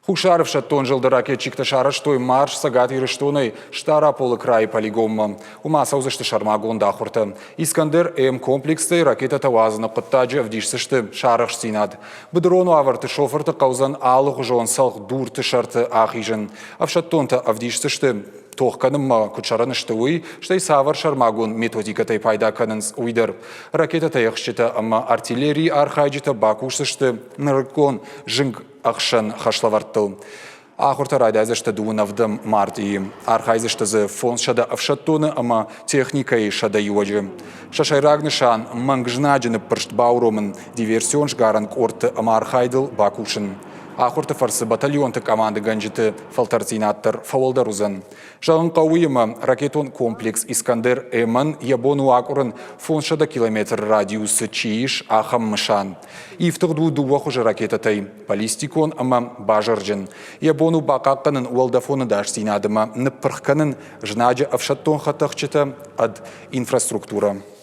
Хуссар ӕфсӕддон зылды ракетчиктӕ сарӕзтой марш Цӕгат Ирыстонӕй Стъараполы крайы полигонмӕ. Уым ацӕудзысты сӕрмагонд ахуыртӕ. Искандер-М комплекстӕй ракетӕтӕ уадзыны хъуыддаджы ӕвдисдзысты сӕ арӕхстдзинад. Быдырон уавӕрты шофырты хъӕудзӕн алыгъуызон цӕлхдурты сӕрты ахизын. Ӕфсӕддонтӕ ӕвдисдзысты, тох кӕнынмӕ куыд сӕрӕн сты, уый, стӕй цавӕр сӕрмагонд методикӕтӕй пайда кӕнынц, уый дӕр. Ракетӕтӕ ӕхсджытӕ ӕмӕ артиллерийы архайджытӕ бакусдзысты нырыккон зынг ӕхсӕн хӕслӕвӕрдтыл. Ахуыртӕ райдайдзысты дыууын ӕвдӕм мартъийы. Архайдзысты дзы 500 ӕфсӕддоны ӕмӕ техникӕйы 101-ы. Сӕ сӕйраг нысан – мӕнг знаджы ныббырст бауромын, диверсион сгарӕн къордты ӕмӕ архайдыл бакусын. Ахуырты фӕрцы батальонты командыгӕнджыты фӕлтӕрддзинад дӕр фӕуӕлдӕр уыдзӕн. Зӕгъын хъӕуы ӕмӕ ракетон комплекс «Искандер-М-ӕн» йӕ бон у акъуырын 500 километры радиусы чи ис, ахӕм мысан. Ифтыгъд у дыууӕ хуызы ракетӕтӕй – баллистикон ӕмӕ базырджын. Йӕ бон у бахъахъхъӕнын уӕлдӕфон ӕдасдзинад ӕмӕ ныппырх кӕнын знаджы ӕфсӕддон хӕдтӕхджытӕ ӕд инфраструктурӕ.